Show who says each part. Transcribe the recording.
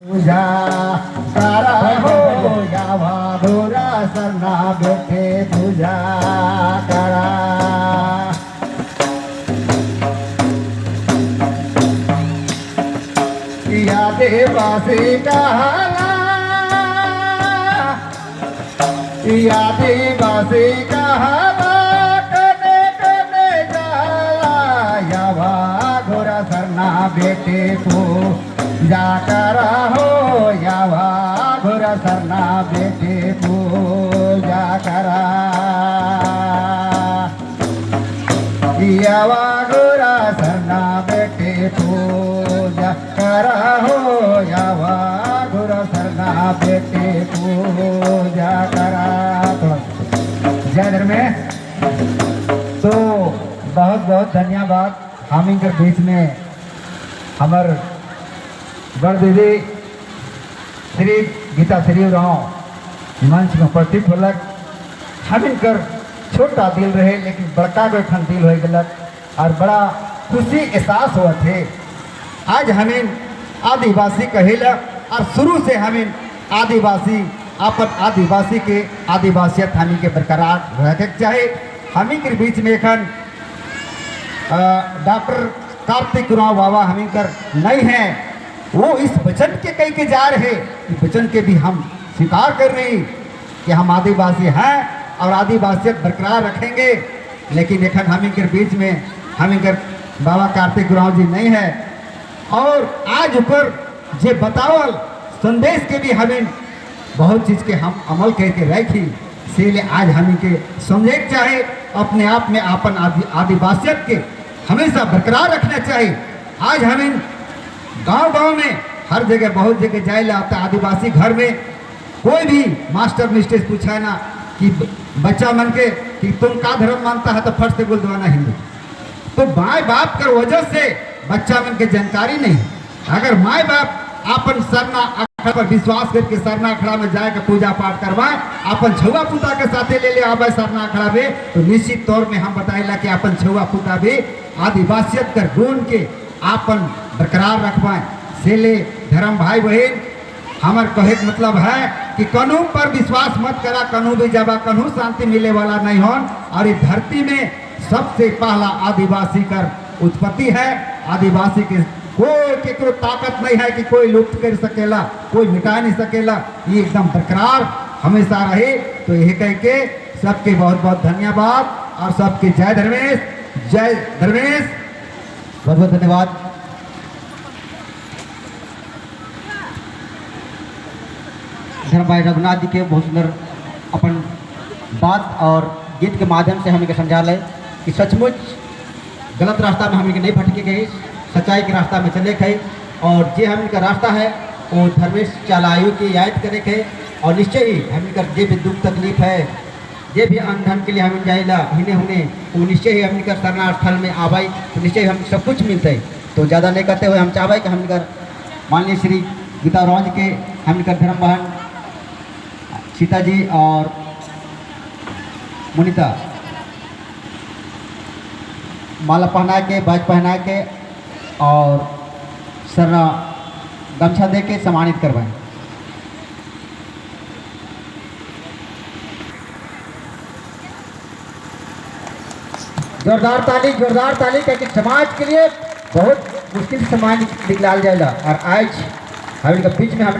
Speaker 1: पूजा करा हो, यावा घोरा सरना बैठे पूजा करा। या देवासी कहाला, या देवासी कहाला, कने कने जाला, यावा घोरा सरना बेटे पूजा करा हो, यावा घोरा सरना बेटे पूजा करा। यावा गोरा सरना बेटे पूजा करा हो, यावा गोरा सरना बेटे पूजा करा। तो जय धर्मेश। तो बहुत बहुत धन्यवाद। हम इनके बीच में हमर बड़ दीदी श्री गीता श्री राव मंच में उपस्थित होलक। हम इनकर छोटा दिल रहे, लेकिन बड़का गो एखन दिल हो गलक और बड़ा खुशी एहसास हुआ थे। आज हमें आदिवासी कहेला और शुरू से हमें आदिवासी, अपन आदिवासी के आदिवासियत हमी के बरकरार रखे के चाहे। हमी के बीच में एखन डॉक्टर कार्तिक राव बाबा हमी कर नहीं हैं, वो इस वचन के कह के जा रहे कि वचन के भी हम स्वीकार कर रहे कि हम आदिवासी हैं और आदिवासियत बरकरार रखेंगे। लेकिन एखन हम इनके बीच में हम इनकर बाबा कार्तिक राव जी नहीं है और आज ऊपर जे बतावल संदेश के भी हमें बहुत चीज़ के हम अमल करके रखी। इसीलिए आज हम के समझे के चाहे, अपने आप में अपन आदिवासियत के हमेशा बरकरार रखना चाहिए। आज हमें गांव गांव में हर जगह बहुत जगह जाए आता आदिवासी घर में कोई भी मास्टर मिस्ट्रेस पूछा ना कि बच्चा मन के कि तुम का धर्म मानता है, तो फट से बोल दवाना हिंदू। तो माए बाप कर वजह से बच्चा मन के जानकारी नहीं। अगर माए बाप अपन सरना अखड़ा पर विश्वास करके सरना अखड़ा में जाए के पूजा पाठ करवाए, अपन छुआ पुता के साथे ले ले आवे सरना अखड़ा में, तो निश्चित तौर में हम बताइला कि अपन छुआ पुता भी आदिवासियत कर गुण के आपन बरकरार रखवाए। से ले धर्म भाई बहन, हमार कहे के मतलब है कि कन्हू पर विश्वास मत करा, कन्हू भी जबा कन्हू शांति मिले वाला नहीं होन। और इस धरती में सबसे पहला आदिवासी कर उत्पत्ति है। आदिवासी के कोई केकरो ताकत नहीं है कि कोई लुप्त कर सकेला, कोई मिटा नहीं सकेला। ये एकदम बरकरार हमेशा रहे। तो यही कह के सबके बहुत बहुत धन्यवाद और सबके जय धर्मेश, जय धर्मेश।
Speaker 2: बहुत बहुत धन्यवाद। धर्म भाई रघुनाथ जी के बहुत सुंदर अपन बात और गीत के माध्यम से हमें के समझा ले कि सचमुच गलत रास्ता में हमें के नहीं भटके गए, सच्चाई के रास्ता में चले गए और जे हमन का रास्ता है वो धर्मेश चालायु की याद करे के और निश्चय ही हमन का जे भी दुख तकलीफ है, जे भी अन्न के लिए हम जाइला हिने हुने, वो निश्चय ही हमन का शरणा स्थल में आवाई तो निश्चय ही हम सब कुछ मिलते। तो ज़्यादा नहीं कहते हुए हम चाहबै कि हमन का माननीय श्री गीता राव जी के हमन का धर्म बहन सीता जी और मुनीता माला पहना के, बाज पहना के और सरना गमछा दे के सम्मानित करवाएं। जोरदार ताली, जोरदार ताली, क्योंकि समाज के लिए बहुत मुश्किल से सम्मान निकलाल जाएगा और आज हम इनके बीच में हम